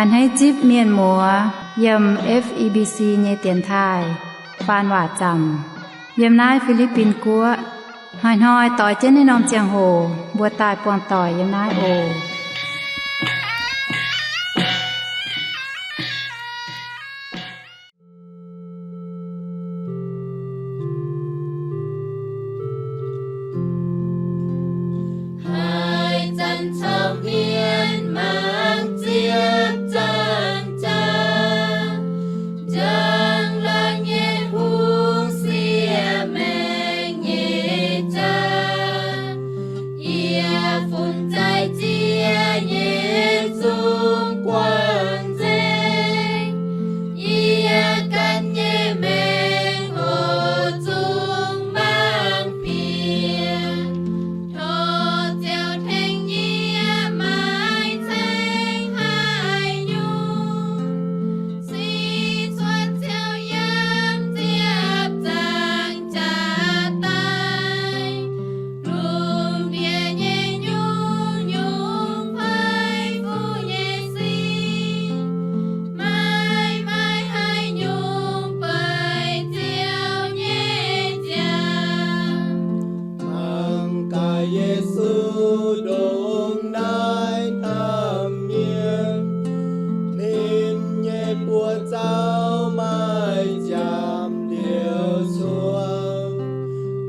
A'hneiv zipv mienh muoz yiem F E B C nyei dienx taaih faan waac zaamc yiem naaiv Fi^li^bin Guoqv. Hnoi-hnoi doix jienv naaiv norm ziangh hoc mbuo daaih buangh doic yiem naaiv oc. Haaix zanc caux mienh mangc ziepc zaangc jaax, njang-laangc nyei hungh, siev maengc nyei jaax, yie funx zaih ziex nyei zungv guangc nzengc. Yie ganh nyei maengc hoc zungv mangc bieqc. Tov Ziouv tengx yie maaiz ceng haaix nyungc, se cuotv Ziouv yiem ziepc zaangc jaax daaih, lungh ndiev nyei nyungc-nyungc fai fuqv nyei sin, maaih maaih haaix nyungc beic Ziouv nyei ziangh. Mangc gaax Yesu ndongc naaiv hnamv mienh, ninh nyei buoz-zaux maaih jaax liouc cuotv,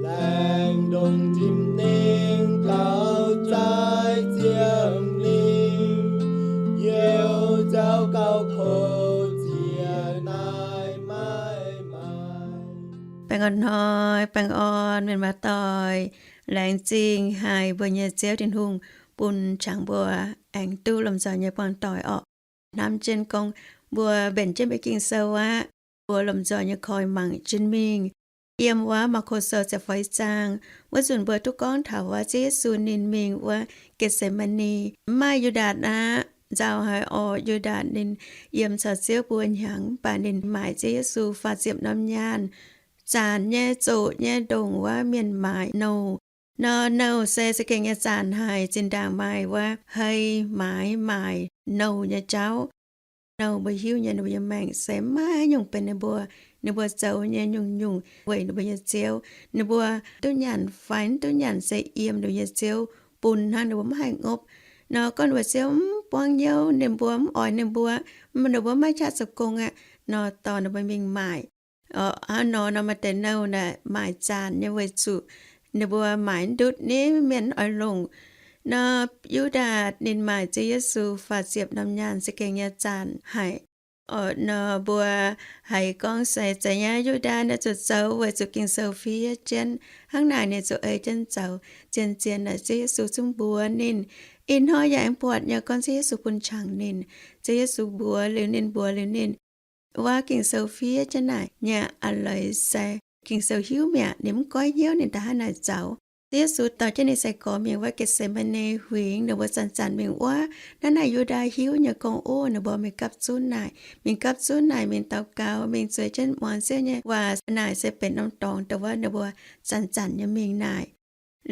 laengz ndongc tim-ningh gaux zaih ziepc lingh, youh nzauh gauh kouv ziec naaiv maiv maaih. Baengh orn hnoi, baengh orn mienh muoz-doic. Laengz zingh haic mbuo nyei Ziouv Tin-Hungh bun qangx mbuo aengx duqv lomh nzoih nyei buangh doic orqc. Hnamv jienv gorngv mbuo mbenc jienv mbuo Ging-Sou aqv, mbuo lomh nzoih nyei koi mangc jienv mingh. Yiem wuov Maako Sou ziepc feix zaang, wuov nzunc mbuo duqv gorngv taux wuov Ziouv Yesu ninh mingh wuov Getc^se^maa^ni, mv maaih Yu^ndaatc aqv. Nzauh haic orqc, Yu^ndaatc ninh yiem caux Ziouv mbuo hnyangx, mv baac ninh maaic Ziouv Yesu faah ziepc norm nyaanh, zaanc nyei zoqc nyei ndongc wuov mienh maaic nouh. Nor nouh se za'gengh nyei zaanc haic, zinh ndaangc maaih wuov hei maaiz maaic nouh nyei jauv. Nouh mbuo hiuv nyei, ninh mbuo nyei maengc se maiv nyungc benx ninh mbuo. Ninh mbuo zoux nyei nyungc-nyungc weic ninh mbuo nyei ziouv. Ninh mbuo duqv nyanc fai mv duqv nyanc se yiem ninh mbuo nyei ziouv bun hnangv, ninh mbuo mv haih ngopv. Nor gorngv ninh mbuo ziouv mv buangv hnyouv ninh mbuo, mv oix ninh mbuo, ninh mbuo maiv qaqv zoux gong aqv, nor dorh ninh mbuo mingh maaic. Hnangv nor, nor maaih deix nouh naaic maaic zaanc nyei weic zuqc ninh mbuo maaic ndutv ni, mienh mv oix longc. Nor Yu^ndaatc ninh maaic Ziouv Yesu faah ziepc norm nyaanh za'gengh nyei zaanc haic. Orqc, nor mbuo haiz gorngv se zeiz nyei Yu^ndaatc naaiv zuqc zoux weic zuqc Ging-Sou fiev jienv. Hnangv naaic ninh zuqc ei jienv zoux. Zien-zien naaic Ziouv Yesu zungv mbuox ninh. Ih hnoi yaac aengx buatc nyei gorngv Ziouv Yesu bun qangx ninh. Ziouv Yesu mbuox liuz ninh, mbuox liuz ninh, wuov Ging-Sou fiev jienv naaic nyei a'hneiv leiz se Ging-Sou hiuv mi'aqv, ninh mv goiv hnyouv ninh daaih hnangv naaic zoux. Ziouv Yesu dorh jienv ninh sai-gorx mingh wuov Getc^se^maa^ni Huingx, ninh mbuo zanc-zanc mingh wuov. Hnangv naaic Yu^ndaatc hiuv nyei gorngv, ov, ninh mbuo mingh gapv zunv naaic, mingh gapv zunv naaic, mingh daux gaux, mingh zueiz jienv muangx Ziouv nyei waac naaic se benx norm dorngx dongh wuov ninh mbuo zanc-zanc nyei mingh naaic.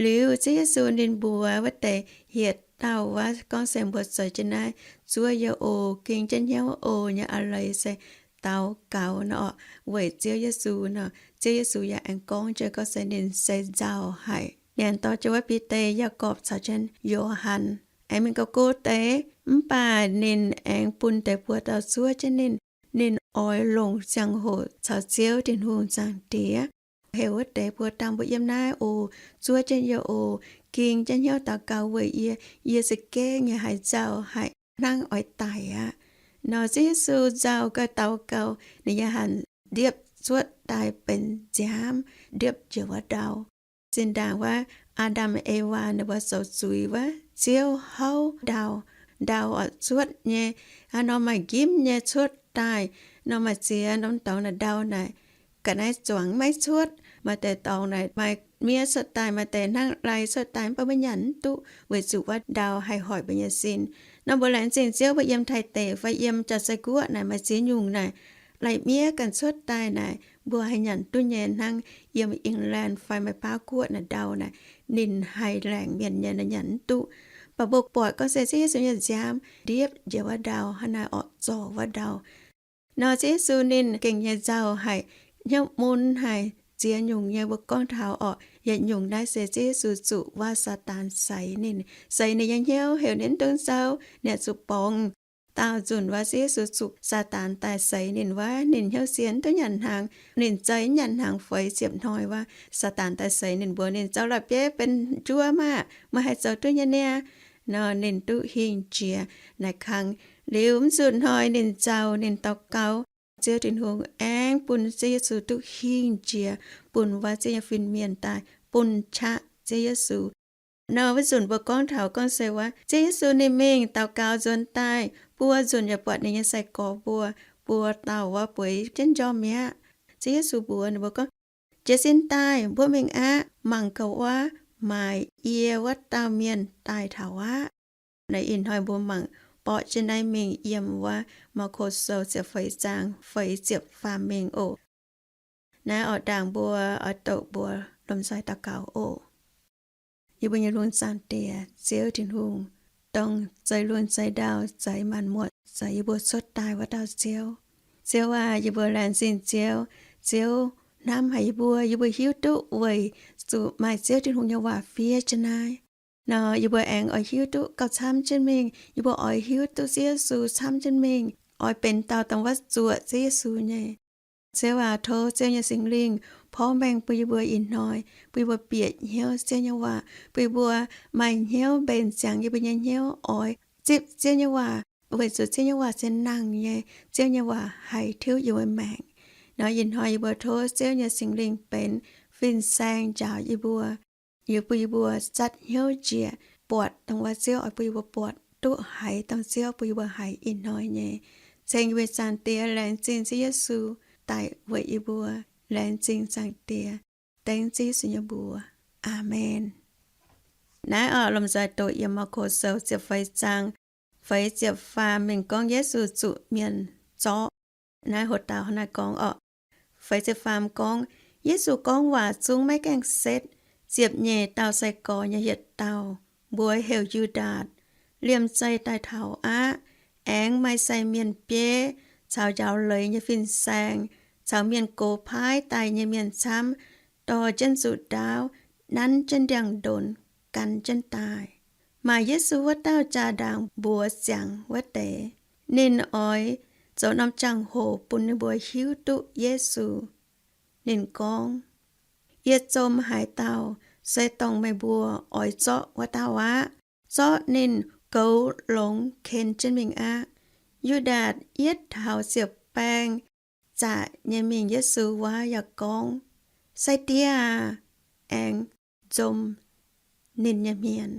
Liuz Ziouv Yesu ninh mbuox wuov deix hietc dauh wuov gorngv se mbuo zoux jienv naaiv zuov yie oc, ging jienv hnyouv oc nyei a'hneiv leiz se daux gaux nor orqc, weic Ziouv Yesu nor. Ziouv Yesu yaac aengx gorngv jienv gorngv se ninh se nzauh haic. Ninh dorh jienv wuov Bide, Yaagorpc caux jienv Yo^han aengx mingh gauh go deix, mv baac ninh aengx bun deix buoz dauh zuov jienv ninh. Ninh oix longc ziangh hoc caux Ziouv Tin-Hungh Zaangc Diex heuc wuov deix buoz dauh mbuo yiem naaiv oc, zuov jienv yie oc, ging jienv hnyouv daux gaux weic yie. Yie za'gengh nyei haiz nzauh haic hnangv oix daic aqv. Nor Ziouv Yesu nzauh gauh daux gaux, ninh nyei hanc ndiepv cuotv daaih benx nziaamv, ndiepv njiec wuov ndau. Zinh ndaangc wuov Aa^ndam Ewaa ninh mbuo zoux zuiz wuov, Ziouv houv ndau, ndau oix cuotv nyei. Hnangv nor maaih njimv nyei cuotv daaih, nor maaih ziex norm dorngx naaic ndau naaic ga'naaiv zuangx maiv cuotv. Maaih deix dorngx naaic maaih miev cuotv daaih, maaih deix hnangv lai cuotv daaih, mv baac maiv nyanc mv duqv weic zuqc wuov ndau haih hoic mbuo nyei sin. Nor mbuo laengz zingh Ziouv, mbuo yiem Taiv deic fai yiem Jaa-Sai Guoqv naaic maaih ziex nyungc naaic lai miev ganh cuotv daaih naaic, mbuo haih nyanc duqv nyei. Hnangv yiem England fai maaih baav guoqv naaic ndau naaic, ninh haih laengc mienh nyei, ninh nyanc mv duqv. Baac mbuo buatc gorngv se Ziouv Yesu nyei nziaamv ndiepv njiec wuov ndau, hnangv naaiv orqc, zorc wuov ndau. Nor Ziouv Yesu ninh gengh nyei nzauh haic, hnyouv mun haic, ziex nyungc nyei. Mbuo gorngv taux orqc, yietc nyungc naaiv se Ziouv Yesu zuqc waac Saadaan seix ninh, seix ninh nyei hnyouv, heuc ninh mv dungx nzauh, ninh zuqc borngz. Daauh nzunc wuov Ziouv Yesu zuqc Saadaan daaih seix ninh wuov, ninh hnyouv sienx duqv nyanc hnaangx, ninh zei nyanc hnaangx feix ziepc hnoi wuov, Saadaan daaih seix ninh mbuox ninh, zoux la'bieiv benx njuov maah! Meih haih zoux duqv nyei niaa. Nor ninh duqv hingh jiex naaic kang. Liuz mv zuqc hnoi ninh nzauh, ninh daux gaux, Ziouv Tin-Hungh aengx bun Ziouv Yesu duqv hingh jiex, bun wuov Ziouv nyei fin-mienh daaih bun qaqv Ziouv Yesu. Nor wuov nzunc mbuo gorngv taux gorngv se wuov Ziouv Yesu ninh mingh daux gaux nzuonx daaih, buo nzunc yaac buatc ninh nyei sai-gorx mbuo, buo dauh wuov bueix jienv njormh mi'aqv. Ziouv Yesu mbuox ninh mbuo gorngv, Jiez sin daaih, mbuo mingh aqv. Mangc gaax wuov, maaic yie wuov dauh mienh daaih taux aqv. Naaiv ih hnoi mbuo mangc borqv jienv naaiv mingh yiem wuov Maako Sou ziepc feix zaang feix ziepc faam mingh oc. Naaiv oix ndaangc mbuo oix doqc mbuo lomh nzoih daux gaux oc. Yie mbuo nyei Lungh Zaangc Diex, Ziouv Tin-Hungh, dongh zeix lungh zeix ndau, zeix maanc muotc, zeix yie mbuo cuotv daaih wuov dauh Ziouv. Ziouv aac, yie mbuo laengz zingh Ziouv. Ziouv hnamv haic yie mbuo, yie mbuo hiuv duqv weic zuqc maaih Ziouv Tin-Hungh nyei waac fiev jienv naaiv nor, yie mbuo aengx oix hiuv duqv gauh camv jienv mingh. Yie mbuo oix hiuv duqv Ziouv Yesu camv jienv mingh, oix benx dauh dongh wuov zuoqc Ziouv Yesu nyei. Ziouv aac, tov Ziouv nyei Singx Lingh porv mengh bun yie mbuo ih hnoi, bun yie mbuo bieqc hnyouv Ziouv nyei waac, bun yie mbuo maaih hnyouv mbenc ziangx yie mbuo nyei hnyouv oix zipv Ziouv nyei waac, weic zuqc Ziouv nyei waac se nangh nyei, Ziouv nyei waac haih tiuv yie mbuo maengc. Nor ih hnoi yie mbuo tov Ziouv nyei Singx Lingh benx fin-saeng njaaux yie mbuo, yie bun yie mbuo zatv hnyouv njiec buatc dongh wuov Ziouv oix bun yie mbuo buatc duqv haiz dongh Ziouv bun yie mbuo haiz ih hnoi nyei. Ceng yie mbuo Zaangc Diex, laengz zingh Ziouv Yesu daic weic yie mbuo. Laengz zingh Zaangc Diex, dengv Ziouv Yesu nyei mbuox. Aamen. Naaiv oc, lomh nzoih doqc yiem Maako Sou ziepc feix zaang feix ziepc faam mingh gorngv Yesu zuqc mienh zorqv. Naaiv hoc dauh hnangv naaiv gorngv orqc. Feix ziepc faam gorngv, Yesu gorngv waac zungv maiv gaengh setv. Ziepc nyeic dauh sai-gorx nyei yietc dauh, mbuox heuc Yu^ndaatc, liemh zeih daaih taux aqv. Aengx maaih sai mienh bieiv caux njaaux leiz nyei fin-saeng caux mienh gox paaiv daaih nyei mienh camv, dorh jienv nzuqc ndaauv, nanv jienv ndiangx-ndonx, gan jienv daaih. Maaih Yesu wuov dauh jaa-ndaangc mbuox ziangx wuov deix. Ninh oix zoux norm jangx-hoc bun ninh mbuo hiuv duqv Yesu. Ninh gorngv, Yie zom haaix dauh, se dongh meih mbuo oix zorqv wuov dauh aqv. Zorqv ninh goux longx ken jienv mingh aqv. Yu^ndaatc yietv taux ziepc baeng zaqc nyei mingh Yesu wuov yaac gorngv, Sai-Diex aah! aengx nzom ninh nyei hmien.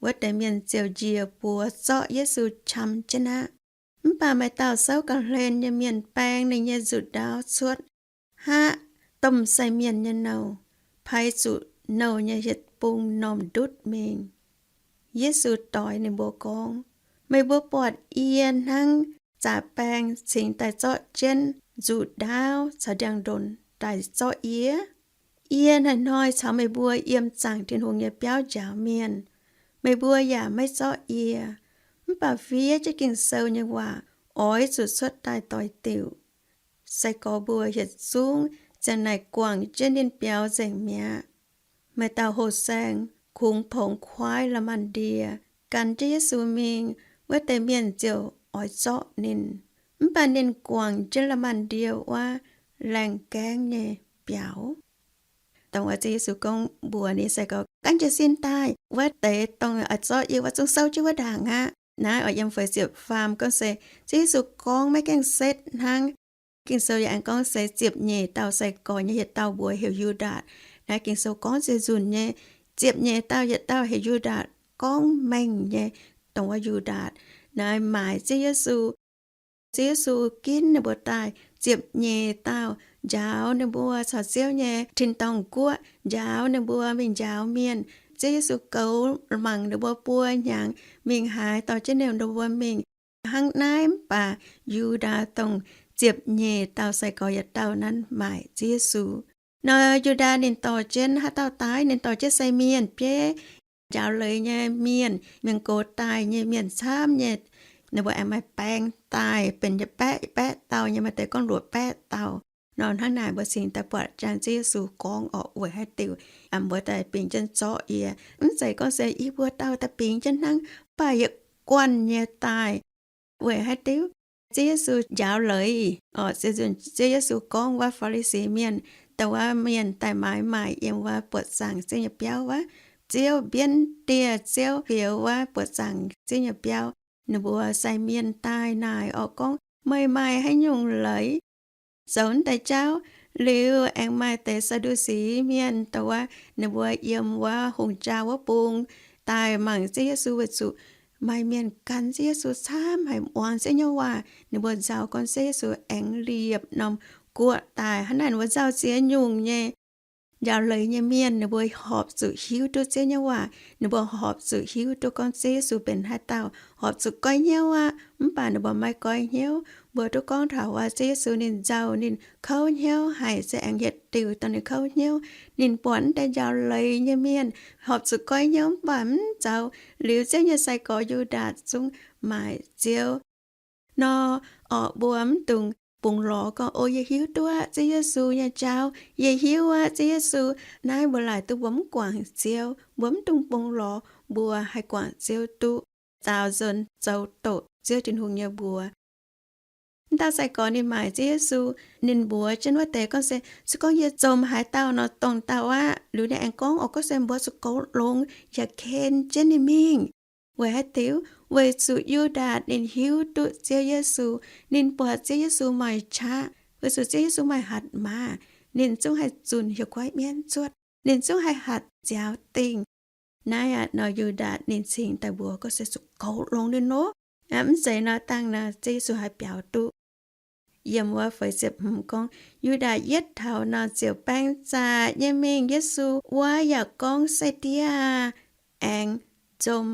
Wuov deix mienh ziouc njiec buoz zorqv Yesu qam jienv aqv. Mv baac maaih dauh souv ga'hlen nyei mienh baeng ninh nyei nzuqc ndaauv cuotv, haqv domh sai mienh nyei nouh, paiv zuqc nouh nyei yietc bung m'normh ndutv mingh. Yesu doix ninh mbuo gorngv, Meih mbuo buatc yie hnangv zaqc baeng cingx daaih zorqv jienv nzuqc ndaauv caux ndiangx-ndonx daaih zorqv yie? Yie hnoi-hnoi caux meih mbuo yiem zaangc Tin-Hungh nyei biauv njaaux mienh, meih mbuo yaac maiv zorqv yie. Mv baac fiev jienv Ging-Sou nyei waac oix zuqc cuotv daaih doix diuc. Sai-gorx mbuo yietc zungv ziang naaic guangc jienv ninh biaux nzengc mi'aqv. Maaih dauh hoh saeng kungx pongx kuaaiv la'maanh ndie gan jienv Yesu mingh. Wuov deix mienh ziouc oix zorqv ninh, mv baac ninh guangc jienv la'maanh ndie wuov, laengh gaengv nyei biaux. Dongh wuov Ziouv Yesu gorngv mbuox ninh sai-gorx, Gaanv jiez sin daaih, wuov deix dongh oix zorqv yie wuov zungv souv jienv wuov ndaangc aqv. Naaiv oix yiem feix ziepc faam gorngv se Ziouv Yesu gorngv maiv gaengh setv hnangv. Ging-Sou yaac aengx gorngv se ziepc nyeic dauh sai-gorx nyei yietc dauh mbuox heuc Yu^ndaatc. Naaiv Ging-Sou gorngv ziepc nzunc nyei, ziepc nyeic dauh yietc dauh heuc Yu^ndaatc, gorngv mengh nyei dongh wuov Yu^ndaatc naaiv maaic Ziouv Yesu. Ziouv Yesu ginv ninh mbuo daaih ziepc nyeic dauh njaaux ninh mbuo caux Ziouv nyei tin-dorngh guoqv, njaaux ninh mbuo mingh njaaux mienh. Ziouv Yesu goux mangc ninh mbuo buo hnyangx mingh haaix dorh jienv ninh mbuo mingh. Hnangv naaiv mv baac Yu^ndaa dongh ziepc nyeic dauh sai-gorx yietc dauh naaiv maaic Ziouv Yesu. Nor Yu^ndaa ninh dorh jienv haaix dauh daaih? Ninh dorh jienv sai mienh bieiv. njaaux leiz nyei mienh, mienh gox daaih nyei mienh camv nyei, ninh mbuo aengx maaih baeng daaih benx yietc baeqv yietc baeqv dauh nyei, maaih deix gorngv luoqc baeqv dauh. Nor hnangv naaic mbuo cingx daaih buatc jangx Ziouv Yesu gorngv orqc, weic haaix diuc mbuo daaih bingx jienv zorqv yie. Mv zeiz gorngv se yie mbuo dauh daaih bingx jienv hnangv, mv baac yietc guanh nyei daaih. Weic haaix diuc? Ziouv Yesu njaaux leiz orqc, Ziouv Yesu gorngv wuov Faa^li^si mienh, dongh wuov mienh daaih maaiz maaih yiem wuov buoqc zaangc Ziouv nyei biauv wuov, Ziouv mbienv dieh Ziouv fioux wuov buoqc zaangc Ziouv nyei biauv. Ninh mbuo sai mienh daaih naaic orqc gorngv, Meih maaih haaix nyungc leiz zoux naaiv deix jauv? Liuz aengx maaih deix Saa^ndu^si mienh, dongh wuov ninh mbuo yiem wuov hungh jaa wuov bung daaih mangc Ziouv Yesu, weic zuqc maaih mienh gan Ziouv Yesu camv haic, muangx Ziouv nyei waac. Ninh mbuo nzauh gorngv Ziouv Yesu aengx liepc norm guoqv daaih. Hnangv naaic ninh mbuo nzauh ziex nyungc nyei. Njaaux leiz nyei mienh ninh mbuo horpc zuqc hiuv duqv Ziouv nyei waac, ninh mbuo horpc zuqc hiuv duqv gorngv Ziouv Yesu benx haaix dauh, horpc zuqc goiv hnyouv aqv. Mv baac ninh mbuo maiv goiv hnyouv. Mbuo duqv gorngv taux wuov Ziouv Yesu ninh nzauh, ninh kouv hnyouv haic, se aengx yietc diuc dongh ninh kouv hnyouv. Ninh buatc naaiv deix njaaux leiz nyei mienh horpc zuqc goiv hnyouv mv baac mv zoux. Liuz Ziouv nyei sai-gorx Yu^ndaatc zungv maaic Ziouv. Nor orqc, mbuo mv dungx bungx lorz gorngv, O, yie hiuv duqv Ziouv Yesu nyei jauv, yie hiuv aqv Ziouv Yesu. Naaiv mbuo laaic duqv mbuo mv guangc Ziouv, mbuo mv dungx bungx lorz, mbuo haih guangc Ziouv duqv, daaux nzunc zoux doqc Ziouv Tin-Hungh nyei mbuox. Mv dauh sai-gorx ninh maaic Ziouv Yesu, ninh mbuox jienv wuov deix gorngv se, se gorngv yie zomc haaix dauh nor, dongh dauh aqv. Liuz ninh aengx gorngv orqc, gorngv se mbuo zuqc goux longx yaac ken jienv ninh mingh. Weic haaix diuc? Weic zuqc Yu^ndaatc ninh hiuv duqv Ziouv Yesu, ninh buatc Ziouv Yesu maaih qaqv, weic zuqc Ziouv Yesu maaih hatc maaz, ninh zungv haih zunc heuc kuaaiv mienv cuotv, ninh zungv haih hatc nziaaux dingh. Naaiv aqv nor Yu^ndaatc ninh cingx daaih mbuox gorngv se zuqc goux longx ninh nor. Mv zeiz nor dangh nor Ziouv Yesu haih biaux duqv. Yiem wuov feix ziepc hmz gorngv, Yu^ndaatc yietv taux nor ziouc baeng zaqc nyei mingh Yesu wuov yaac gorngv, Sai-Diex, aengx nzom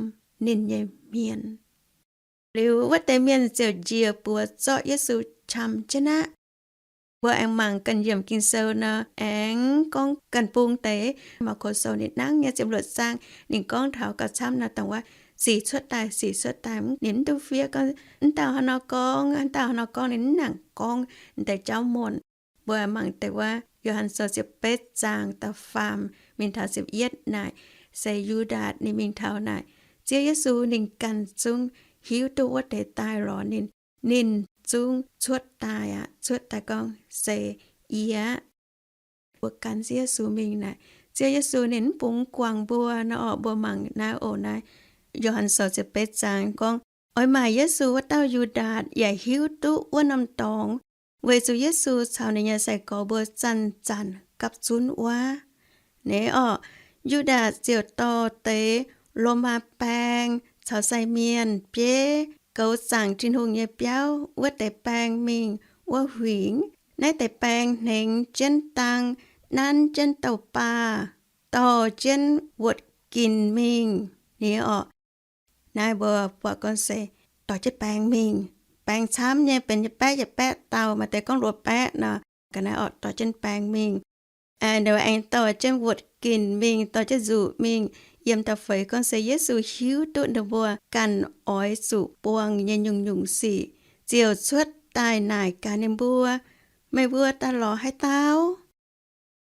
ninh nyei hmien. Liuz wuov deix mienh ziouc njiec buoz zorqv Yesu qam jienv aqv. Mbuo aengx mangc ganh yiemc Ging-Sou nor, aengx gorngv ganh bung deix. Maako Sou ninh nangv nyei ziepc luoqc zaang, ninh gorngv taux gauh camv nor dongh wuov sic cuotv daaih, sic cuotv daaih, ninh mv duqv fiev gorngv, Mv dauh hnangv nor gorngv, mv dauh hnangv nor gorngv, ninh mv nangc gorngv deix jauv muonc. Mbuo mangc deix wuov Yo^han Sou ziepc betv zaang da'faam mingh taux ziepc yietv naaic, se Yu^ndaatc ninh mingh taux naaic, Ziouv Yesu ninh ganh zungv hiuv duqv wuov deix daaih lorz ninh, ninh zungv cuotv daaih aqv. Cuotv daaih gorngv se, Yie aqv. Mbuo gan Ziouv Yesu mingh naaic, Ziouv Yesu ninh mv bungx guangc mbuo nor orqc. Mbuo mangc naaiv oc, naaiv Yo^han Sou ziepc betv zaang gorngv, Oix maaic Yesu wuov dauh Yu^ndaatc yaac hiuv duqv wuov norm dorngx, weic zuqc Yesu caux ninh nyei sai-gorx mbuo zanc-zanc gapv zunv wuov. Naaiv orqc, Yu^ndaatc ziouc dorh deix Lomaa baeng caux sai mienh bieiv goux zaangc Tin-Hungh nyei biauv wuov deix baeng mingh wuov huingx. Naaiv deix baeng hnengx jienv dang, nanv jienv douh baah, dorh jienv wuotc ginc mingh. Ninh orqc, naaiv mbuo buatc gorngv se dorh jienv baeng mingh. Baeng camv nyei, benx yietc baeqv yietc baeqv dauh, maaih deix gorngv luoqc baeqv nor. Ga'naaiv orqc, dorh jienv baeng mingh. Ninh aengx dorh jienv wuotc ginc mingh, dorh jienv nzuqc mingh. Yiem da'feix gorngv se Yesu hiuv duqv ninh mbuo ganh oix zuqc buangh nyei nyungc-nyungc sic, ziouc cuotv daaih naaic gaax ninh mbuo, Meih mbuo daaih lorz haaix dauh?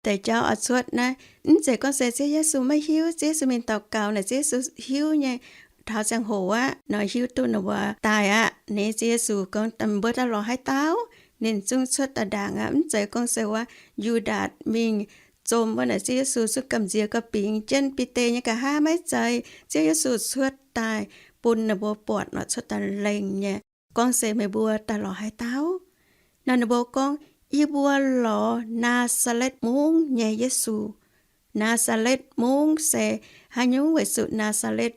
Deix jauv oix cuotv naaiv, mv zeiz gorngv se Ziouv Yesu maiv hiuv. Ziouv Yesu mingh daux gaux naaic, Ziouv Yesu hiuv nyei. Taux ziangh hoc aqv nor, hiuv duqv ninh mbuo daaih aqv. Ninh, Ziouv Yesu gorngv, Meih mbuo daaih lorz haaix dauh? Ninh zungv cuotv daaih ndaangc aqv. Mv zeiz gorngv se wuov Yu^ndaatc mingh zom wuov naaic, Ziouv Yesu zungv gamh nziex gauh bingx jienv Bide nyei nqa'haav, maiv zeiz. Ziouv Yesu cuotv daaih bun ninh mbuo buatc nor, cuotv daaih lengh nyei, gorngv se, Meih mbuo daaih lorz haaix dauh? Nor ninh mbuo gorngv, Yie mbuo lorz Naa^saa^letv Mungv nyei Yesu. Naa^saa^letv Mungv se haaix nyungc? Weic zuqc Naa^saa^letv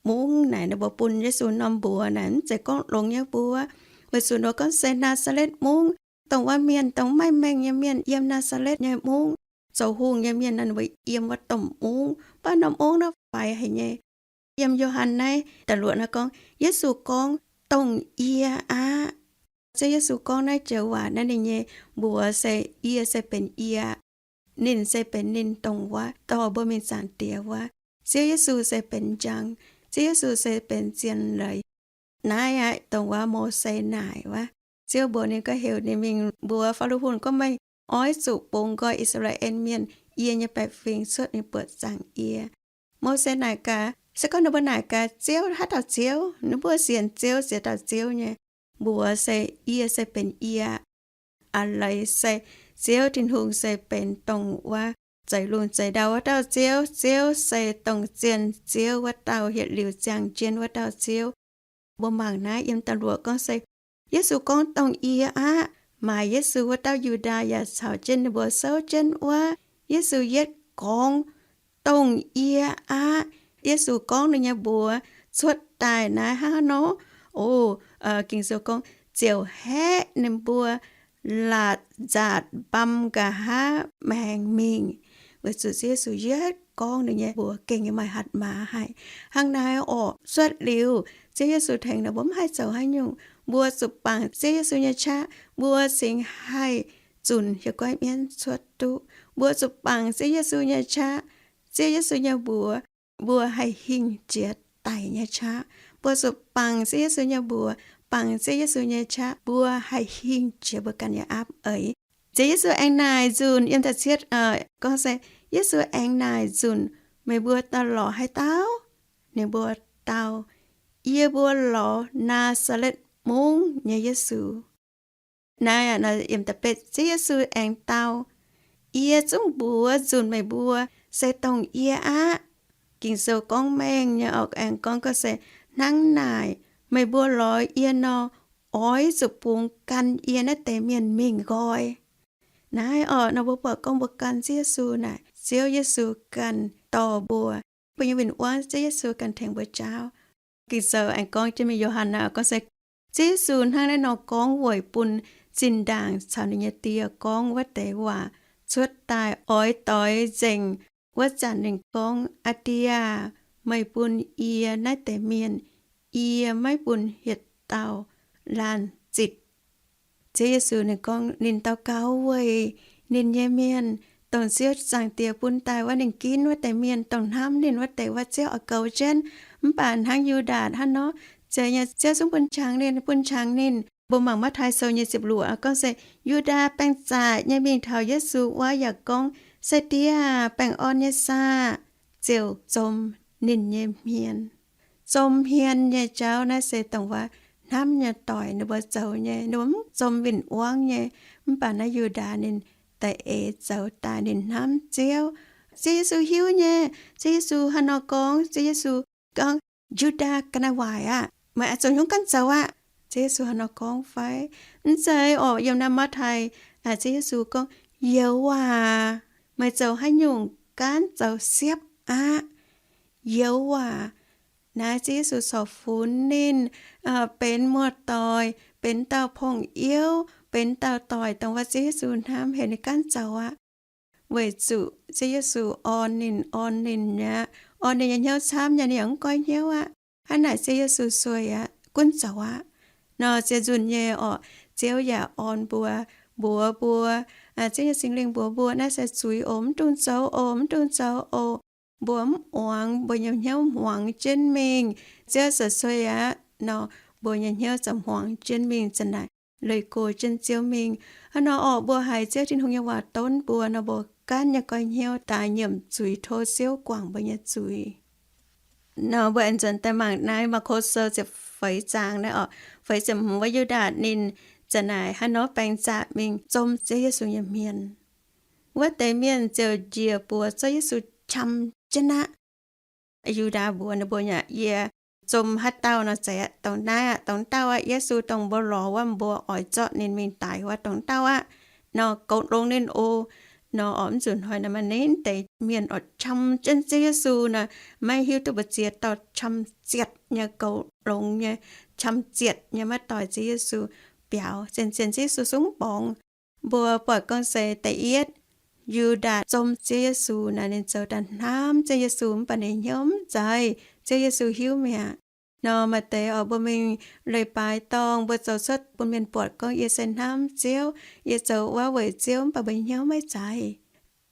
Mungv naaic ninh mbuo bun Yesu norm mbuox naaic mv zeiz gorngv longx nyei mbuo. Weic zuqc ninh mbuo gorngv se Naa^saa^letv Mungv, dongh wuov mienh, dongh maiv mengh nyei mienh, yiem Naa^saa^letv nyei mungv zoux hungh nyei mienh nor, ninh mbuo yiem wuov domh mungv. Mv baac norm mungv naaiv faix haic nyei. Yiem Yo^han naaiv da'luoqc naaiv gorngv, Yesu gorngv, Dongh yie aqv. Ziouv Yesu gorngv naaiv joux waac naaiv, ninh nyei mbuox se, Yie se benx yie aqv. Ninh se benx ninh dongh wuov dorh mbuo mingh Zaangc Diex wuov. Ziouv Yesu se benx njang. Ziouv Yesu se benx zien leiz. Naaiv aqv, dongh wuov Mose naaic wuov, Ziouv mbuox ninh gorngv heuc ninh mingh mbuox Faalo Hungh gorngv, meih oix zuqc bungx nqoi I^saa^laa^en Mienh yie nyei baeqc fingx cuotv ninh buoqc zaangc yie. Mose naaic gaax, se gorngv ninh mbuo naaic gaax, Ziouv, haaix dauh Ziouv? Ninh mbuo sienx Ziouv, sienx dauh Ziouv nyei, mbuox se, yie se benx yie aqv. A'leiz se Ziouv Tin-Hungh se benx dongh wuov zeix lungh zeix ndau wuov dauh Ziouv. Ziouv se dongh zien Ziouv wuov dauh, hietc liuz ziangh jienv wuov dauh Ziouv. Mbuo mangc naaiv yiem da'luoqc gorngv se, Yesu gorngv, Dongh yie aqv. Maaiz Yesu wuov dauh Yu^ndaa yaac caux jienv ninh mbuo souv jienv wuov. Yesu yietv gorngv, Dongh yie aqv. Yesu gorngv ninh nyei mbuox cuotv daaih naaiv hnangv nor. O, Ging-Sou gorngv, ziouc haeqv ninh mbuo laatc nzaatc mbam nqa'haav maengx mingh, weic zuqc Ziouv Yesu yietv gorngv ninh nyei mbuox gengh maaih hatc maaz haic. Hnangv naaiv orqc, cuotv liuz Ziouv Yesu tengx ninh mbuo mv haih zoux haaix nyungc. Mbuo zuqc bangc Ziouv Yesu nyei qaqv, mbuo cingx haih zunc hieh goiv mienv cuotv duqv. Mbuo zuqc bangc Ziouv Yesu nyei qaqv, Ziouv Yesu nyei mbuox, mbuo haih hingh jiex daic nyei qaqv. Mbuo zuqc bangc Ziouv Yesu nyei mbuox, bangc Ziouv Yesu nyei qaqv, mbuo haih hingh jiex mbuo ganh nyei aapv eix. Ziouv Yesu aengx naaic nzunc yiem da'cietv gorngv se, Yesu aengx naaic nzunc, Meih mbuo daaih lorz haaix dauh? Ninh mbuo dau, Yie mbuo lorz Naa^saa^letv Mungv nyei Yesu. Naaiv aqv, yiem da'betv, Ziouv Yesu aengx dau, Yie zungv mbuox nzunc meih mbuo, se dongh yie aqv. Ging-Sou gorngv mengh nyei orqc, aengx gorngv ga'se, Hnangv naaic, meih mbuo lorz yie nor, oix zuqc bungx gan yie naaiv deix mienh mingh nqoi. Naaiv orqc, nor mbuo buatc gorngv mbuo gan Ziouv Yesu naaic, Ziouv Yesu ganh dorh mbuo, mbuo nyei win-wangv Ziouv Yesu ganh tengx mbuo jaauv. Ging-Sou aengx gorngv jienv mingh Yo^han naaic gorngv se, Ziouv Yesu hnangv naaiv nor gorngv weic bun zinh ndaangc caux ninh nyei Die gorngv wuov deix waac cuotv daaih. Oix doix nzengc wuov zanc ninh gorngv, Aa Die aah! Meih bun yie naaiv deix mienh, yie maiv bun yietc dauh laanh zitc. Ziouv Yesu ninh gorngv ninh daux gaux weic ninh nyei mienh, dongh Ziouv Zaangc Diex bun daaih wuov ninh ginv wuov deix mienh, dongh hnamv ninh wuov deix wuov, Ziouv oix goux jienv. Mv baac hnangv Yu^ndaa hnangv nor, zeiz nyei, Ziouv zungv bun qangx ninh, bun qangx ninh. Mbuo mangc Matv^tai Sou nyei ziepc luoqc gorngv se, Yu^ndaa baengh zaqc nyei mingh taux Yesu wuov yaac gorngv, Se Die aah! Baengh orn nyei saah! Ziouc zom ninh nyei hmien. Zom hmien nyei jauv naaiv se dongh wuov hnamv nyei doic ninh mbuo zoux nyei, ninh mbuo mv zom win-wangv nyei. Mv baac naaiv Yu^ndaa ninh da'eix zoux daaih ninh hnamv Ziouv. Ziouv Yesu hiuv nyei. Ziouv Yesu haaix nor gorngv? Ziouv Yesu gorngv, Yu^ndaa ga'naaiv waaic aah! Meih oix zoux hnyungv gaanv zoux aqv. Ziouv Yesu haaix nor gorngv fai? Mv zeiz orqc. Yiem naaiv Matv^tai, Ziouv Yesu gorngv, Youz aac, meih zoux haaix nyungc gaanv zoux siepv aqv. Youz aac. Naaiv Ziouv Yesu corc funx ninh benx muoz-doic, benx dauh pong-youv, benx dauh doic dongh wuov Ziouv Yesu hnamv heuc ninh gaanv zoux aqv. Weic zuqc Ziouv Yesu orn ninh, orn ninh aqv, orn ninh nyei hnyouv camv nyei, ninh yaac mv goiv hnyouv aqv. Hnangv naaic Ziouv Yesu sueih aqv, gunv zoux aqv. Nor ziouc nzunc nyei orqc, Ziouv yaac orn mbuo, mbuox mbuo, Ziouv nyei Singx Lingh mbuox mbuo, naaiv se zuiz oc, mv dungx zoux oc, mv dungx zoux oc. Mbuo mv muangx, mbuo nyei hnyouv hmuangx jienv mingh, Ziouv ziouc sueih aqv. Nor mbuo nyei hnyouv ziouc hmuangx jienv mingh, za'naaic leih go jienv Ziouv mingh. Hnangv nor orqc, mbuo haiz Ziouv Tin-Hungh nyei waac donv mbuo nor, mbuo gaanv nyei goiv hnyouv daaih nyiemc zuiz tov Ziouv guangc mbuo nyei zuiz. Nor mbuo aengx nzuonx daaih mangc naaiv Maako Sou ziepc feix zaang naaiv orqc, feix ziepc hmz wuov, Yu^ndaa ninh za'naaic hnangv nor baeng zaqc mingh zom Ziouv Yesu nyei hmien. Wuov deix mienh ziouc njiec buoz zorqv Yesu qam jienv aqv. Yu^ndaa mbuox ninh mbuo, Yie zom haaix dauh nor, zeiz aqv, dongh naaiv aqv, dongh dauh aqv, Yesu dongh mbuo lorz wuov, mbuo oix zorqv ninh mingh daix wuov, dongh dauh aqv. Nor goux longx ninh oc. Nor orqc, mv nzunc hnoi naaic maaih ninh deix mienh orqc qam jienv Ziouv Yesu nor, maiv hiuv duqv mbu'ziex dauh, qam zietc nyei, goux longx nyei, qam zietc nyei maiv doix Ziouv Yesu biaux. Zien-zien Ziouv Yesu zungv borngz. Mbuo buatc gorngv se da'yietv, Yu^ndaa zom Ziouv Yesu naaic ninh zoux daaih hnamv Ziouv Yesu mv baac ninh hnyouv mv zeiz. Ziouv Yesu hiuv mi'aqv. Nor maaih deix orqc, mbuo mingh leiz-baaix dorngh, mbuo zoux cuotv bun mienh buatc gorngv yie se hnamv Ziouv, yie zoux wuov weic Ziouv, mv baac mbuo hnyouv maiv zeiz.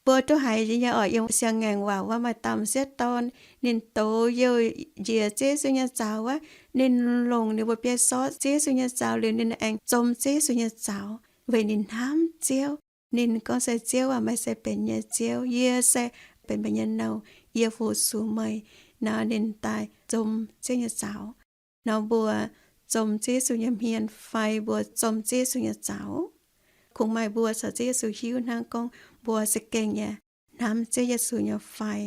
Mbuo duqv haiz nyei oc, yiem siang-ngaengc waac wuov maaih dauh m'sieqv dorn, ninh dox youh njiec Ziouv Yesu nyei zaux wuov, ninh longc ninh mbuo biei sortv Ziouv Yesu nyei zaux liuz, ninh aengx zom Ziouv Yesu nyei zaux weic ninh hnamv Ziouv. Ninh gorngv se, Ziouv aac, meih se benx yie nyei Ziouv, yie se benx meih nyei nouh, yie fu-sux meih. Nor ninh daaih zom Ziouv nyei zaux. Nor mbuo zom Ziouv Yesu nyei hmien fai mbuo zom Ziouv Yesu nyei zaux? Kungx maaih mbuo caux Ziouv Yesu hiuv hnangv, gorngv mbuo za'gengh yaac hnamv Ziouv Yesu nyei fai?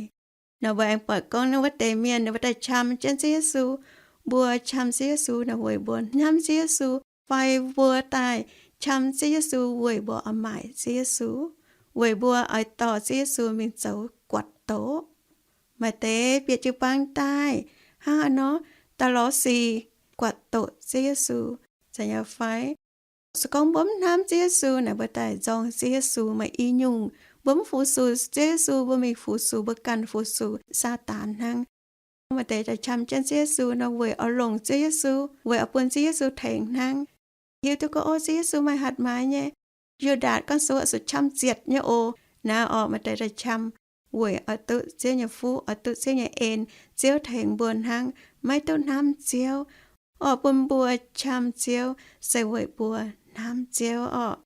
Nor mbuo aengx buatc gorngv wuov deix mienh ninh mbuo daaih qam jienv Ziouv Yesu. Mbuo qam Ziouv Yesu nor weic mbuo hnamv Ziouv Yesu, fai mbuo daaih qam Ziouv Yesu weic mbuo oix maaic Ziouv Yesu, weic mbuo oix dorh Ziouv Yesu mingh zoux guatc doqc? Maaih deix bieqc jiu-baang daaih hnangv haaix nor daaih lorz sic guatc doqc Ziouv Yesu, zeiz nyei fai? Se gorngv mbuo mv hnamv Ziouv Yesu naaic, mbuo daaih nzorng Ziouv Yesu maaih i nyungc. Mbuo mv fu-sux Ziouv Yesu, mbuo mingh fu-sux, mbuo ganh fu-sux Saadaan hnangv. Maaih deix daaih qam jienv Ziouv Yesu nor weic oix longc Ziouv Yesu, weic oix bun Ziouv Yesu tengx hnangv. Hiuv duqv gorngv, ov, Ziouv Yesu maaih hatc maaz nyei, Yu^ndaatc gorngv se zuqc qam zietc nyei oc. Naaiv orqc, maaih deix daaih qam weic oix duqv Ziouv nyei fuqv, oix duqv Ziouv nyei en, Ziouv tengx mbuo hnangv, maiv duqv hnamv Ziouv. Orqc, bun mbuo qam Ziouv se weic mbuo hnamv Ziouv orqc.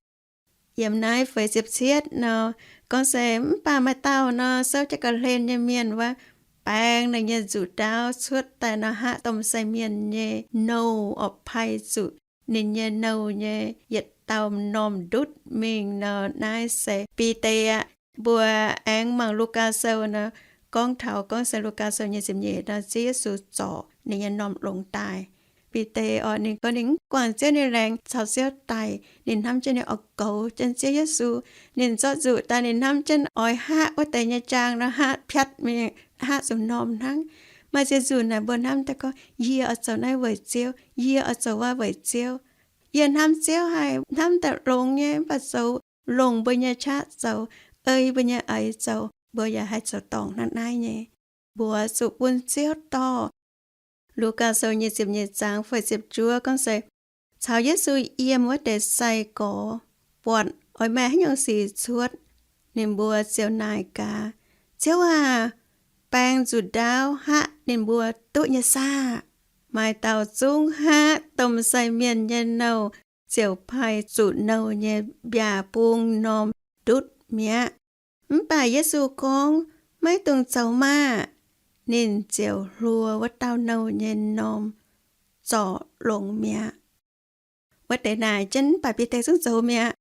Yiem naaiv feix ziepc cietv nor, gorngv se, mv baac maaih dauh nor souv jienv ga'hlen nyei mienh wuov, baeng ninh nyei nzuqc ndaauv cuotv daaih nor, haqv domh sai mienh nyei nouh orqc, pai zuqc ninh nyei nouh nyei yietc dauh m'normh ndutv mingh nor. Naaiv se Bide aqv. Mbuo aengx mangc Lugaa Sou nor, gorngv taux gorngv se Lugaa Sou nyei ziepc nyeic nor, Ziouv Yesu zorc ninh nyei m'normh longx daaih. Bide orqc, ninh gorngv ninh mv guangc Ziouv nyei laengz caux Ziouv daic, ninh hnamv jienv ninh oix goux jienv Ziouv Yesu. Ninh zorqv nzuqc daaih, ninh hnamv jienv oix haqv wuov deix nyei jaang nor, haqv piatv mingh, haqv zuqc m'normh hnangv. Maaih ziex nzunc naaic mbuo hnamv daaih gorngv, yie oix zoux naaiv weic Ziouv, yie oix zoux wuov weic Ziouv. Yie hnamv Ziouv haic, hnamv daaih longx nyei, mv baac zoux longc mbuo nyei qaqv zoux, ei mbuo nyei eix zoux, mbuo yaac haih zoux dorngc hnangv naaiv nyei. Mbuo zuqc bun Ziouv dorh. Lugaa Sou nyei ziepc nyeic zaang feix ziepc juov gorngv se, caux Yesu yiem wuov deix sai-gorx buatc oix maaih haaix nyungc sic cuotv, ninh mbuo ziouc naaic gaax, Ziouv aac, baeng nzuqc ndaauv haqv ninh mbuo duqv nyei saah? Maaih dauh zungv haqv domh sai mienh nyei nouh ziouc pai zuqc nouh nyei mbiaauc bung m'normh ndutv mi'aqv. Mv baac Yesu gorngv, Maiv dungx zoux maah! Ninh ziouc hluo wuov dauh nouh nyei m'normh zorc longx mi'aqv. Wuov deix naaic jienv, mv baac Bide zungv zoux mi'aqv.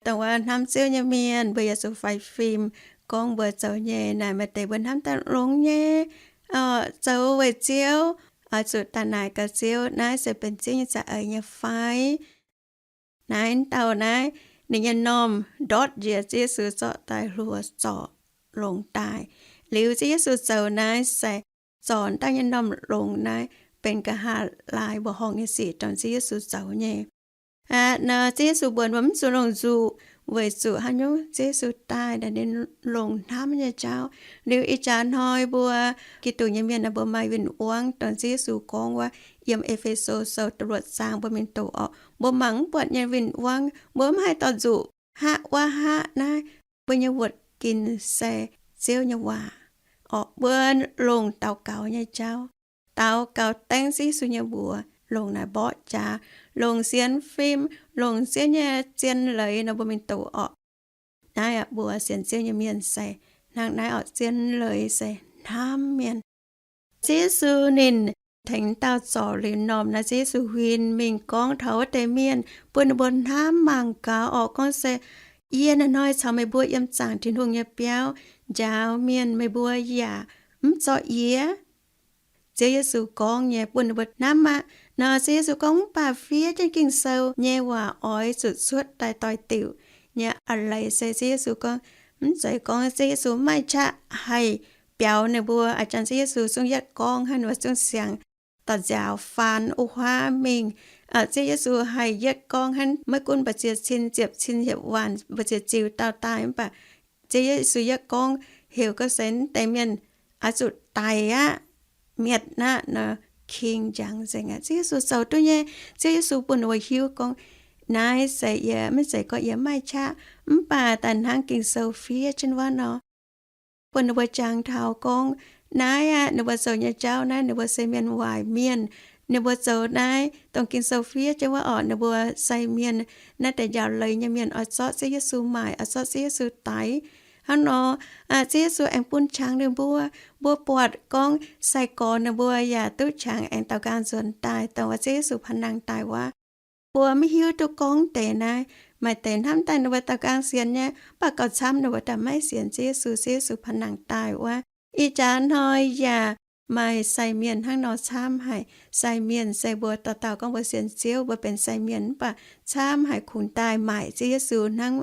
Dongh wuov hnamv Ziouv nyei mienh, mbuo yaac zuqc faix fim gorngv mbuo zoux nyei naaic. Maaih deix mbuo hnamv daaih longx nyei, zoux weic Ziouv, oix zuqc daaih naaic gaax Ziouv, naaiv se benx Ziouv nyei za'eix nyei fai? Naaiv dauh naaiv, ninh nyei m'normh ndortv njiec Ziouv Yesu zorqv daaih hluo zorc longx daaih. Liuz Ziouv Yesu zoux naaiv se zorc dauh nyei m'normh longx naaiv benx nqa'haav laai mbuoqc horngh nyei sic dongh Ziouv Yesu zoux nyei. Aqv, nor Ziouv Yesu mbuox mbuo mv zuqc longc nzuqc, weic zuqc haaix nyungc Ziouv Yesu daaih naaic ninh longc hnamv nyei jauv. Liuz ih jaax hnoi mbuo Giduc nyei mienh naaic, mbuo maaih win-wangv dongh Ziouv Yesu gorngv wuov, yiem E^fe^so Sou da'luoqc zaang mbuo mingh doqc orqc, mbuo mangc mv buatc nyei win-wangv. Mbuo mv haih dorh nzuqc haqv wuov haqv naaiv. Mbuo nyei wuoqc ginc se Ziouv nyei waac orqc. Mbuo longc daux gaux nyei jauv, daux gaux dengv Ziouv Yesu nyei mbuox, longc naaic mborqv jaax, longc sienx fim, longc Ziouv nyei zien leiz nor mbuo mingh doqc orqc. Naaiv aqv, mbuo sienx Ziouv nyei mienh se hnangv naaiv orqc. Zien leiz se hnamv mienh. Ziouv Yesu ninh tengx dauh zorc liuz m'normh naaiv, Ziouv Yesu huin mingh gorngv taux wuov deix mienh, bun ninh mbuo hnamv mangc gaax orqc, gorngv se, Yie naaic hnoi caux meih mbuo yiem zaangc Tin-Hungh nyei biauv njaaux mienh, meih mbuo yaac mv zorqv yie. Ziouv Yesu gorngv nyei bun ninh mbuo hnamv aqv. Nor Ziouv Yesu gorngv, mv baac fiev jienv Ging-Sou nyei waac oix zuqc cuotv daaih doix-diuc nyei a'leiz se Ziouv Yesu gorngv, mv zeiz gorngv Ziouv Yesu mv maaih qaqv haih biaux ninh mbuo. A'jang Ziouv Yesu zungv yietv gorngv hnangv, ninh mbuo zungv siang da'nziaaux faan wuov huaav mingh. Ziouv Yesu haih yietv gorngv hnangv, maiv gunv mbu'ziex cin ziepc cin hiepv waanc, mbu'ziex ziux dauh daaih, mv baac Ziouv Yesu yietv gorngv heuc gorngv se deix mienh oix zuqc daic aqv, mietc aqv nor, king njang nzengc aqv. Ziouv Yesu zoux duqv nyei. Ziouv Yesu bun ninh mbuo hiuv gorngv, Naaiv se yie maiv zeiz gorngv yie maiv maaih qaqv, mv baac daaih hnangv Ging-Sou fiev jienv wuov nor, bun ninh mbuo jangx taux gorngv, naaiv aqv, ninh mbuo zoux nyei jauv naaiv, ninh mbuo se mienh waaic mienh. Ninh mbuo zoux naaiv dongh Ging-Sou fiev jienv wuov orqc, ninh mbuo sai mienh, naaiv deix njaaux leiz nyei mienh oix zorqv Ziouv Yesu maaic, oix zorqv Ziouv Yesu daix. Hnangv nor, Ziouv Yesu aengx bun qangx ninh mbuo. Mbuo buatc gorngv sai-gorx ninh mbuo yaac duqv qangx aengx daaux nqaang nzuonx daaih, dongh wuov Ziouv Yesu panh nangh daaih wuov. Mbuo maiv hiuv duqv gorngv deix naaiv. Maaih deix hnamv daaih ninh mbuo daaux nqaang sienx nyei, mv baac gauh camv ninh mbuo daaih maiv sienx Ziouv Yesu, Ziouv Yesu panh nangh daaih wuov. Ih jaax hnoi yaac maaih sai mienh hnangv nor camv haic. Sai mienh se mbuo dauh dauh gorngv mbuo sienx Ziouv, mbuo benx sai mienh, mv baac camv haic kungx daaih maaic Ziouv Yesu hnangv,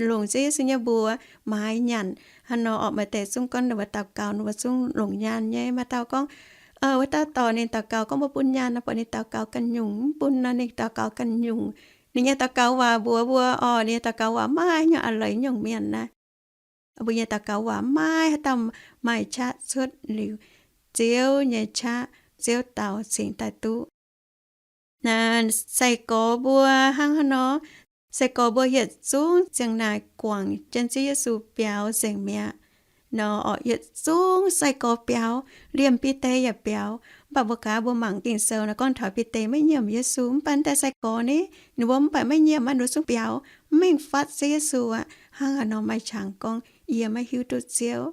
longc Ziouv Yesu nyei mbuox maaiz nyanc. Hnangv nor orqc, maaih deix zungv gorngv ninh mbuo daaux gaux ninh mbuo zungv longc nyaanh nyei. Maaih dauh gorngv, wuov dauh dorc ninh daaux gaux gorngv mbuo bun nyaanh nor, buatc ninh daaux gaux ganh nyungc, mv bun nor ninh daaux gaux ganh nyungc. Ninh nyei daaux gaux waac mbuox mbuo orqc, ninh nyei daaux gaux waac maiv nyungc a'leiz nyungc mienh naaiv. Mbuo nyei daaux gaux waac maiv haaix dauh maaih qaqv cuotv liuz Ziouv nyei qaqv, Ziouv dau cingx daaih duqv. Naaiv sai-gorx mbuo hnangv haaix nor? Sai-gorx mbuo yietc zungv ziang naaic guangc jienv Ziouv Yesu biaux nzengc mi'aqv. Nor orqc, yietc zungv sai-gorx biaux, liemh Bide yaac biaux. Mv baac mbuo gaax mbuo mangc Ging-Sou nor gorngv taux Bide maiv nyiemc Yesu, mv baac deix sai-gorx ni, ninh mbuo mv baac maiv nyiemc aqv, ninh mbuo zungv biaux, mv mengh fatv Ziouv Yesu aqv. Hnangv haaix nor maaih qangx gorngv yie maiv hiuv duqv Ziouv?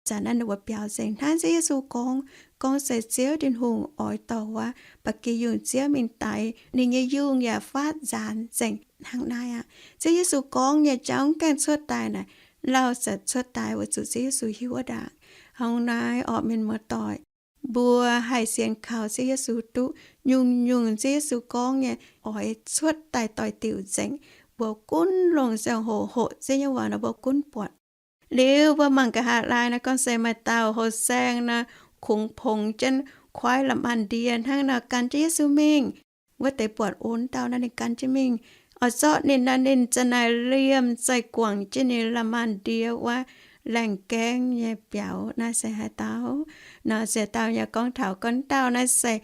Zanc naaiv ninh mbuo biaux nzengc hnangv Ziouv Yesu gorngv, gorngv se Ziouv Tin-Hungh oix dorh wuov ba'gi yungh Ziouv mingh daix, ninh nyei yungh yaac faatv nzaanx nzengc hnangv naaiv aqv. Ziouv Yesu gorngv nyei jauv mv gaengh cuotv daaih naaic, lauh zanc cuotv daaih weic zuqc Ziouv Yesu hiuv wuov ndaangc. Hnangv naaiv orqc, mienh muoz-doic, mbuo haih sienx kaux Ziouv Yesu duqv nyungc-nyungc Ziouv Yesu gorngv nyei oix cuotv daaih doix-diuc nzengc. Mbuo gunv longc ziangh hoc hoqc Ziouv nyei waac nor mbuo gunv buatc. Liuz mbuo mangc nqa'haav laai naaiv gorngv se maaih dauh houh saeng naaiv kungx pongx jienv kuaaiv la'maanh ndie hnangv nor gan jienv Yesu mingh. Wuov deix buatc onv dauh naaiv ninh gan jienv mingh. Oix zorqv ninh naaiv ninh za'naaic liemh zeih guangc jienv ninh la'maanh ndie wuov laengh gaengv nyei biaux naaiv se haaix dauh? Nor ziex dauh yaac gorngv taux gorngv dauh naaiv se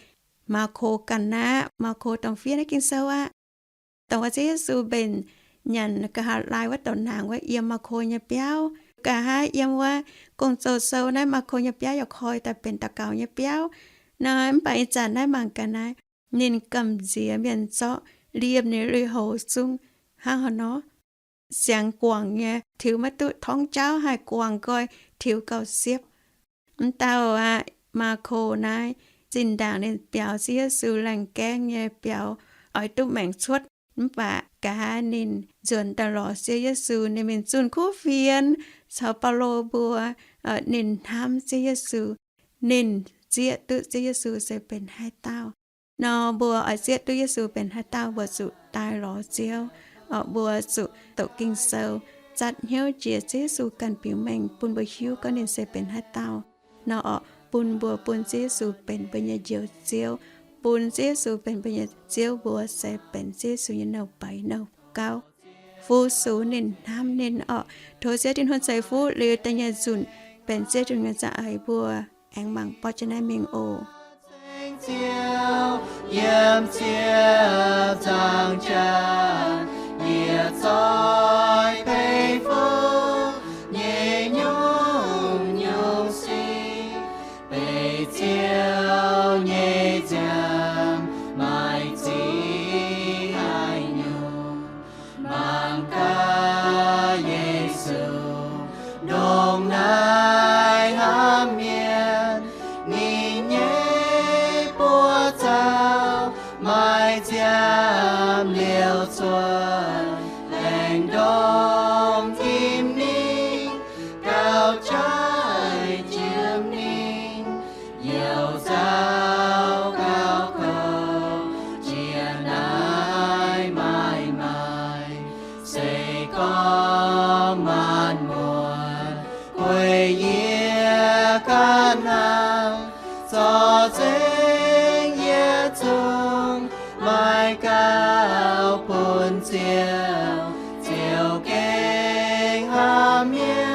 Maako ganh aqv. Maako dongh fiev naaiv Ging-Sou aqv. Dongh wuov Ziouv Yesu mbenc nyanc nqa'haav laai wuov douc naangc wuov yiem Maako nyei biauv. Nqa'haav yiem wuov Gong-Zoh sou naaiv Maako nyei biauv yaac koi daaih benx daux gaux nyei biauv. Naaiv mv baac ih zanc naaiv mangc gaax naaiv, ninh gamh nziex mienh zorqv liemh ninh lui-houx zungv hnangv haaix nor, siangx guangc nyei, tiux maiv duqv torngv jauv haih guangc nqoi, tiux gauh siepv. Mv dauh aqv, Maako naaiv, zinh ndaangc ninh biaux Ziouv Yesu laengh gaengv nyei biaux, oix duqv maengc cuotv. Mv baac nqa'haav ninh nzuonx daaih lorz Ziouv Yesu, ninh mingh zunh kuv fienx caux Baulo mbuo, ninh hnamv Ziouv Yesu, ninh zieqv duqv Ziouv Yesu se benx haaix dauh. Nor mbuo oix zieqv duqv Yesu benx haaix dauh, mbuo zuqc daaih lorz Ziouv. Mbuo zuqc doqc Ging-Sou, zatv hnyouv jiex Ziouv Yesu ganh biux mengh bun mbuo hiuv gorngv ninh se benx haaix dauh. Nor orqc, bun mbuo bun Ziouv Yesu benx mbuo nyei Njoux Ziouv, bun Ziouv Yesu benx mbuo nyei Ziouv, mbuo se benx Ziouv Yesu nyei nouh beiz nouh gauv. Fu-sux ninh, hnamv ninh orqc. Tov Ziouv Tin-Hungh ceix fuqv liuz da'nyeic nzunc benx Ziouv Tin-Hungh nyei za'eix mbuo aengx mangc borqv jienv naaiv mingh oc. Yiem ziepc nzaangc jaax, yietc zoi beiv fuqv nyei nyungc-nyungc sic, beiv Ziouv nyei nziaamv maaih ziex haic nyungc. Mangc gaax Yesu ndongc naaiv hnamv mienh, ninh nyei buoz zaux maaih nziaamv liouc cuotv, laengz ndongc tim ninh gauh jaiv jiem ninh. Youc nzauh gauh kouv jiex naaiv maaih maaic, se gorngv maanc muotc gueic yie ganh hnangv, zorc nzengc yietc zungv maaih gauh bun Ziouv, Ziouv gengh hnamv mienh.